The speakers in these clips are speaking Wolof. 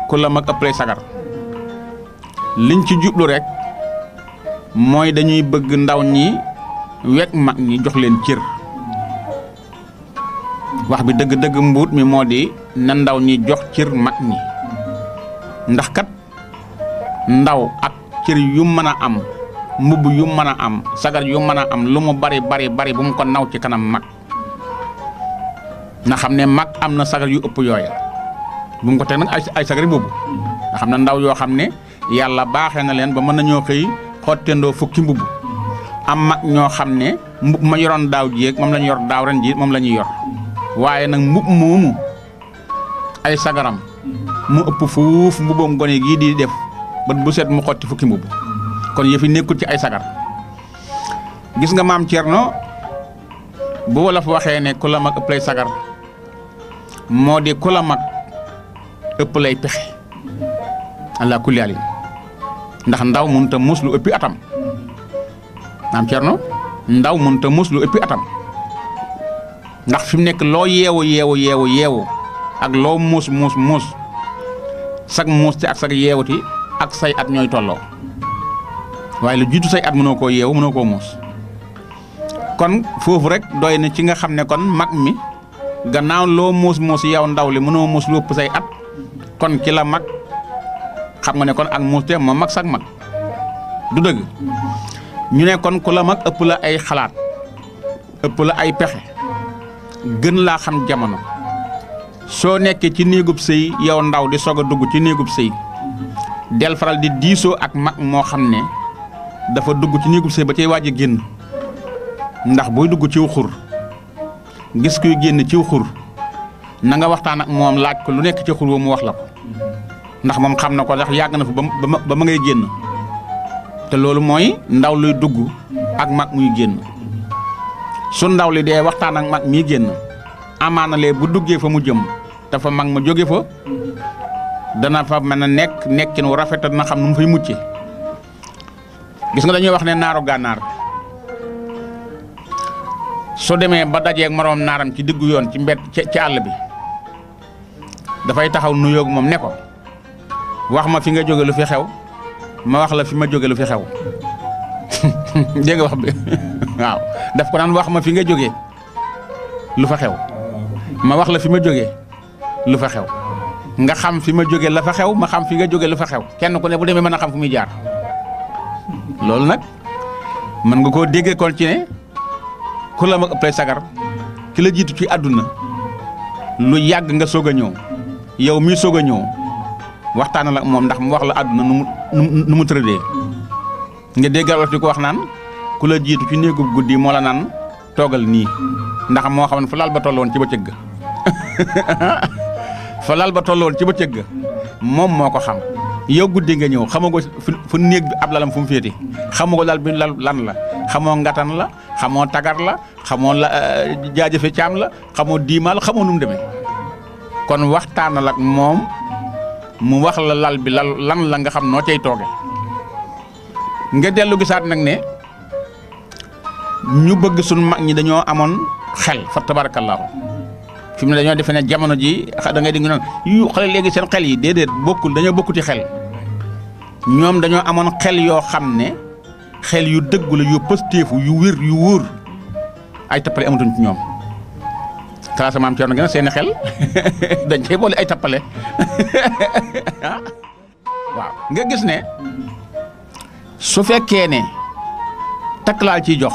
ku la mag ëpp lay sagar liñ ci jublu rek mooy dañuy bëgg ndaw ñi wekk mag ñi jox leen cër wax bi dëgg-dëgg mbuut mi moo di na ndaw ñi jox cër mag ñi ndax kat ndaw ak cër yu mën a am mbubb yu mën a am sagar yu mën a am lu mu bari bari bari bu mu ko naw ci kanam mag na xam ne mag am na sagar yu ëpp yooya bu mu ko teg nag ay sagari boobu nga xam ne ndaw yoo xam ne yàlla baaxee na leen ba mën nañoo xëy xottendoo fukki mbubb am mag ñoo xam ne mbubb ma yoroon daaw jéeg moom la ñu yor daaw ren ji moom la ñuy yor waaye nag mbubb moomu ay sagaram mu ëpp fuuf mbubbam gone gii di def ba bu set mu xotti fukki mbubb kon yëfi nekkul ci ay sagar gis nga maam Thierno bu wolof waxee ne ku la mag ëpp lay sagar moo di ku la mag ëpp lay pexe allah kulli alin ndax ndaw mënut a mus lu ëppi atam maam Thierno ndaw mënut a mus lu ëppi atam ndax fi mu nekk loo yeewu ak loo muus sag muus te ak sag yeewuti ak say at ñooy tolloo waaye lu jiitu say at mënoo koo yeewu mënoo koo muus kon foofu rek doy na ci nga xam ne kon mag mi gannaaw loo muus yow ndaw li mënoo muus lu ëpp say at kon ki la mag xam nga ne kon ak muus te moo mag sag mag du dëgg ñu ne kon ku la mag ëpp la ay xalaat ëpp la ay pexe gën laa xam jamono soo nekkee ci néegub sëy yow ndaw di soog a dugg ci néegub sëy del faral di diisoo ak mag moo xam ne dafa dugg ci néegub sëy ba cay waaj a génn ndax booy dugg ciw xur gis kuy génn ciw xur na nga waxtaan ak moom laaj ko lu nekk ci xur wa mu wax la ko ndax moom xam na ko ndax yàgg na fa ba ma ngay génn te loolu mooy ndaw luy dugg ak mag muy génn su ndaw li dee waxtaan ak mag mii génn amaanalee bu duggee fa mu jëm dafa mag ma jóge fa dana fa mën a nekkin wu rafet dina xam nu mu fay mucce gis nga dañuy wax ne naaru gànnaar soo demee ba dajeeg moroom naaram ci diggu yoon ci mbedd ci àll bi dafay taxaw nuyoog moom ne ko wax ma fi nga jóge lu fi xew ma wax la fi ma jóge lu fi xew dégg nga wax bi waaw daf ko naan wax ma fi nga jóge lu fa xew ma wax la fi ma jóge lu fa xew nga xam fi ma jóge la fa xew ma xam fi nga jóge lu fa xew kenn ku ne bu demee mën a xam fu muy jaar loolu nag mën nga koo déggee kon ci ne ku la mag ëpp sagar ki la jiitu ci àdduna lu yàgg nga soog a ñëw yow mii soog a ñëw waxtaanal ak moom ndax mu wax la àdduna nu mu tëradee nga déggal wax di ko wax naan ku la jiitu ci néegu guddi moo la naan toogal nii ndax moo xam ne fa laal ba tolloon ci bëccëg ga fa laal ba tolloon ci bëccëg ga moom moo ko xam yow guddi nga ñëw xamoo fu néeg bi ab lalam fu mu féete xamoo lal bi lan la xamoo ngatan la xamoo tagar la xamoo la jaajëfe caam la xamoo diimaal xamoo nu mu demee kon waxtaanal ak moom mu wax la lal bi lan la nga xam noo cay tooge nga dellu gisaat nag ne ñu bëgg suñ mag ñi dañoo amoon xel fa tabarakallahu fi mu ne dañoo defe ne jamono ji da ngay dégg noonu yu xale léegi seen xel yi déedéet bokkul dañoo bokkuti xel ñoom dañoo amoon xel yoo xam ne xel yu dëggu la yu pëstéefu yu wér yu wóor ay tappale amatuñ ci ñoom classe maam Thierno gën a seeni xel dañ cey boole ay tappale waaw nga gis ne su fekkee ne takkalaal ciy jox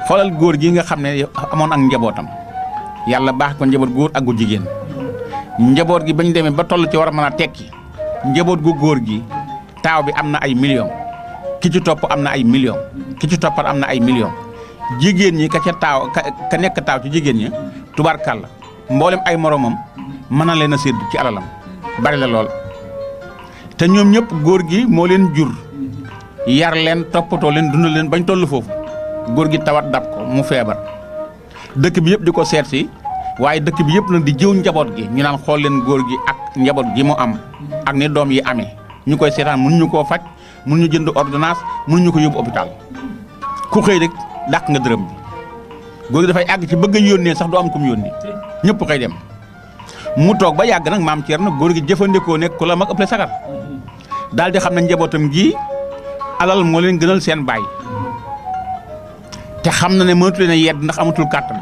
xoolal góor gi nga xam ne amoon ak njabootam yàlla baax ko njaboot góor ak gu jigéen njaboot gi bañ demee ba toll ci war a mën a tekki njaboot gu góor gi taaw bi am na ay millions ki ci topp am na ay millions ki ci toppat am na ay millions jigéen ñi ka ca taaw ka nekk taaw ci jigéen ñi tubaarkàlla mboolem ay moromam mën na leen a sédd ci alalam bari la lool te ñoom ñëpp góor gi moo leen jur yar leen toppatoo leen dundal leen bañ toll foofu góor gi tawat dab ko mu feebar dëkk bi yëpp di ko seet si waaye dëkk bi yëpp nag di jëw njaboot gi ñu naan xool leen góor gi ak njaboot gi mu am ak ni doom yi amee ñu koy seetaan mënuñu koo faj mënuñu jënd ordonnance mënuñu ko yóbbu hôpital ku xëy rek dàq nga dërëm bi góor gi dafay àgg ci bëgg a yónnee sax du am ku mu yónni ñëpp xëy dem mu toog ba yàgg nag maam Thierno góor gi jëfandikoo nekk ku la mag ëppale sagar daal di xam ne njabootam gi alal moo leen gënal seen baay te xam na ne mënatu leen a yedd ndax amatul kàttan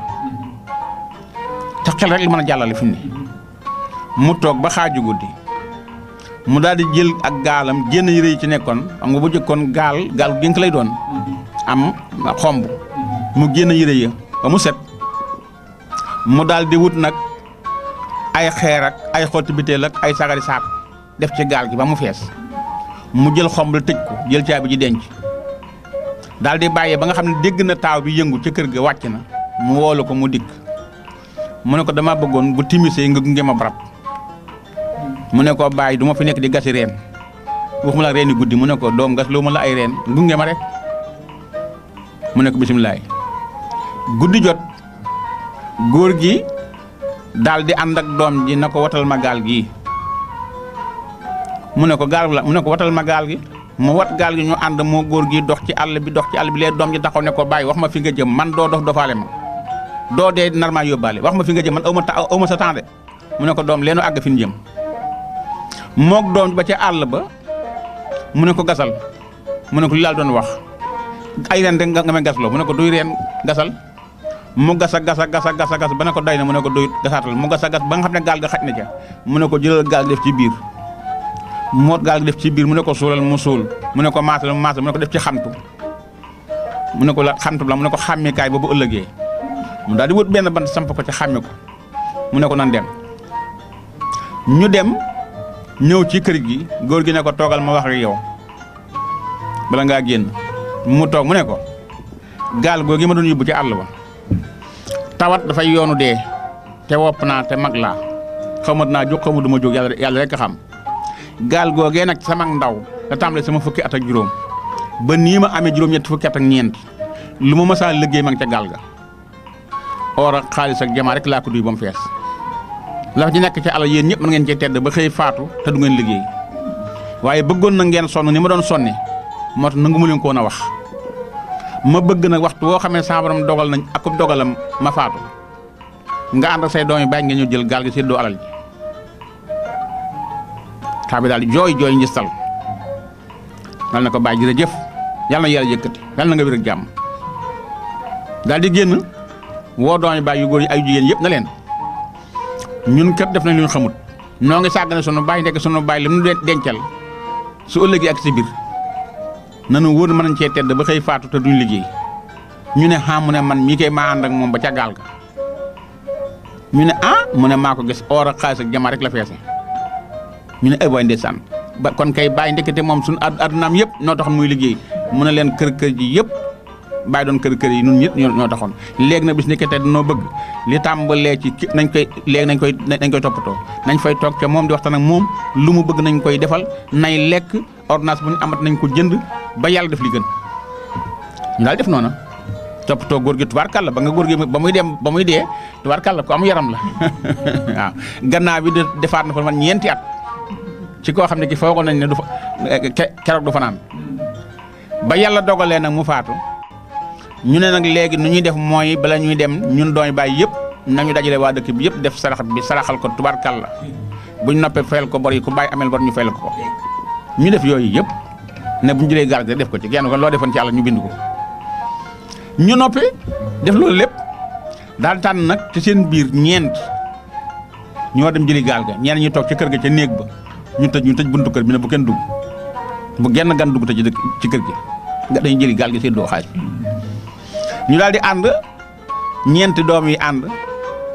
te xel rek li mën a jàllale fi mu ne mu toog ba xaaju guddi mu daal di jël ak gaalam génn yére yi ci nekkoon xam nga bu jëkkoon gaal génk lay doon am xomb mu génn yére yi ba mu set mu daal di wut nag ay xeer ak ay xotti biteel ak ay sagari saak def ci gaal gi ba mu fees mu jël xomb la tëj ko jël caabi ji denc daal di bàyyee ba nga xam ne dégg na taaw bi yëngu ca kër ga wàcc na mu woolu ko mu dikk mu ne ko dama bëggoon bu timisee nga gunge ma barab mu ne ko bàyyi du ma fi nekk di gasi reen waxuma la reeni guddi mu ne ko doom gas loo ma la ay reen gunge ma rek mu ne ko bisimilaay guddi jot góor gi daal di ànd ak doom ji na ko watal ma gaal gii mu ne ko gaal la mu ne ko watal ma gaal gi mu wat gaal gi ñu ànd moo góor gi dox ci àll bi lee doom ji taxaw ne ko bàyyi wax ma fi nga jëm man doo dox dofaale ma doo dee nar maa yóbbaale wax ma fi nga jëm man aw ma sa temps de mu ne ko doom leenu àgg fi ñu jëm moog doom ba ca àll ba mu ne ko gasal mu ne ko li laal doon wax ay reen rek nga may gasloo mu ne ko duy reen gasal mu gasa gas ba ne ko doy na mu ne ko doy gasaatal mu gasa gas ba nga xam ne gaal ga xaj na ca mu ne ko jëlal gaal def ci biir moot gaal gi def ci biir mu ne ko suulal mu suul mu ne ko maasal mu maasal mu ne ko def ci xamtu mu ne ko la xamtu la mu ne ko xàmmikaay ba bu ëllëgee mu daal di wut benn bant samp ko ci xàmme ko mu ne ko nan dem ñu dem ñëw ci kër gi góor gi ne ko toogal ma wax ak yow bala ngaa génn mu toog mu ne ko gaal googu gi ma doon yóbbu ci àll ba tawat dafay yoonu dee te wopp naa te mag laa xamat naa jóg xamu duma jóg yàlla rek a xam gaal googee nag sama ndaw da tàmbale sama fukki at ak juróom ba nii ma amee juróom-ñetti fukki at ak ñeent lu ma mësaa liggéey ma ngi ca gaal ga or ak xaalis ak jamaa rek laa ko duy ba mu fees la ci nekk ci alal yéen ñëpp mën ngeen cee tedd ba xëy faatu te du ngeen liggéey waaye bëggoon na ngeen sonn ni ma doon sonne moo tax nangu ma leen ko woon a wax ma bëgg nag waxtu woo xamee sama borom dogal nañ ak dogalam ma faatu nga ànd ak say doom yi bàyyi ngeen ñu jël gaal gi séddoo alal ji taa bi daal di jooy njistal dal na ko bàyyi jërëjëf yàlla na yàlla yëkkati yàlla na nga wér ak jàmm daal di génn woo doom yi bàyyi yu góor yi ay jigéen yëpp na leen ñun kat def nañ lu ñu xamut noo ngi sàggane sunu bàyyi ndekk sunu bàyyi li mu dencal su ëllëgee ak si biir nanu wóor mën nañ cee tedd ba xëy faatu te duñ liggéey ñu ne mu ne man mii koy maa ànd ak moom ba ca gaal ga ñu ne mu ne maa ko gis or ak xaalis ak jamaa rek la feese ñu ne ay waay ndeysaan ba kon kay bàyyi ndekete moom suñu addunaam yëpp noo taxoon muy liggéey mu ne leen kër ji yëpp bàyyi doon kër yi ñun ñëpp ñoo taxoon léegi nag bis ndekete dañoo bëgg li tàmbalee ci nañ koy toppatoo nañ fay toog ca moom di waxtaan ak moom lu mu bëgg nañ koy defal nay lekk ordonnance bu ñu amat nañ ko jënd ba yàlla def li gën ñu daal def noona toppatoo góor gi tubaarkàlla ba nga góor gi ba muy dee tubaarkàlla ko am yaram la waaw gannaaw bi defaat na fa man ñeenti at ci koo xam ne ki foogoon nañ ne du fa keroog du fa naan ba yàlla dogalee nag mu faatu ñu ne nag léegi nu ñuy def mooy bala ñuy dem ñun doomi bàyyi yëpp nañu dajale waa dëkk bi yëpp def saraxal ko tubaarkàlla buñ noppee fayal ko bor yi ku bàyyi amel bor ñu fayal ko ñu def yooyu yëpp ne buñ jëlee gaal gi def ko ci genn ko loo defoon ci àll ñu bind ko ñu noppi def loolu lépp daal tànn nag ci seen biir ñeent ñoo dem jëli gaal ga ñenn ñu toog ci kër ga ca néeg ba ñu tëj buntu kër bi ne bu kenn dugg bu genn gan dugg te ci kër gi nga dañu jëli gaal gi seen doo xaaj ñu daal di ànd ñeenti doom yi ànd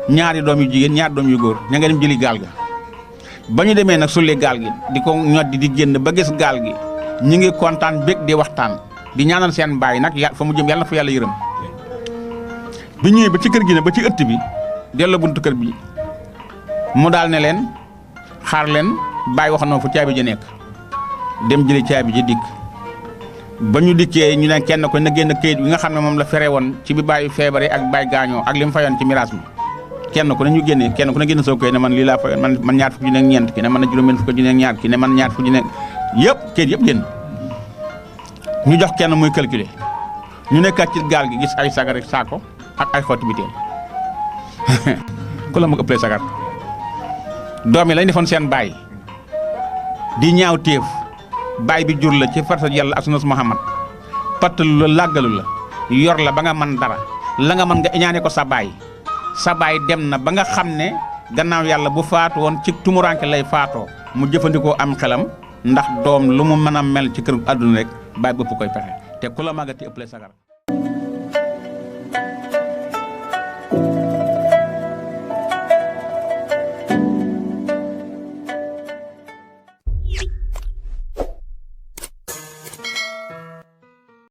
ñaari doom yu jigéen ñaari doom yu góor ña nga dem jëli gaal ga ba ñu demee nag sulli gaal gi di ko ñoddi di génn ba gis gaal gi ñu ngi kontaan bég di waxtaan di ñaanal seen baay nag fa mu jëm yàlla na fa yàlla yërëm bi ñëwee ba ci kër gi ne ba ci ëtt bi delloo buntu kër bi mu daal ne leen xaar leen bàyyi wax na fu caabi ji nekk dem jëli caabi ji dikk ba ñu dikkee ñu ne kenn ko na génn këyit bi nga xam ne moom la fere woon ci bi bàyyi feebare ak bàyyi gaañoo ak li mu fayoon ci miraas mi kenn ku ne ñu génne kenn ku ne génne soo koy ne man lii laa fay man ñaar fukki junni ak ñeent ki ne man na juróom-benn fukki junni ak ñaar ki ne man ñaar fukki junni yëpp kayit yëpp génn ñu jox kenn muy calculer ñu nekkaat ci gaal gi gis ay sagar ak saako ak ay xotti biteel ku la mag ëpplee sagar doom yi lañ defoon seen baay di ñaaw téef baay bi jur la ci farsa yàlla ak sunnas Muhammad pattalu la làggalu la yor la ba nga mën dara la nga mën nga ñaane ko sa baay dem na ba nga xam ne gannaaw yàlla bu faatu woon ci tumuranke lay faatoo mu jëfandikoo am xelam ndax doom lu mu mën a mel ci kër àdduna rek baay bëpp koy pexe te ku la màggati ëpplee sagar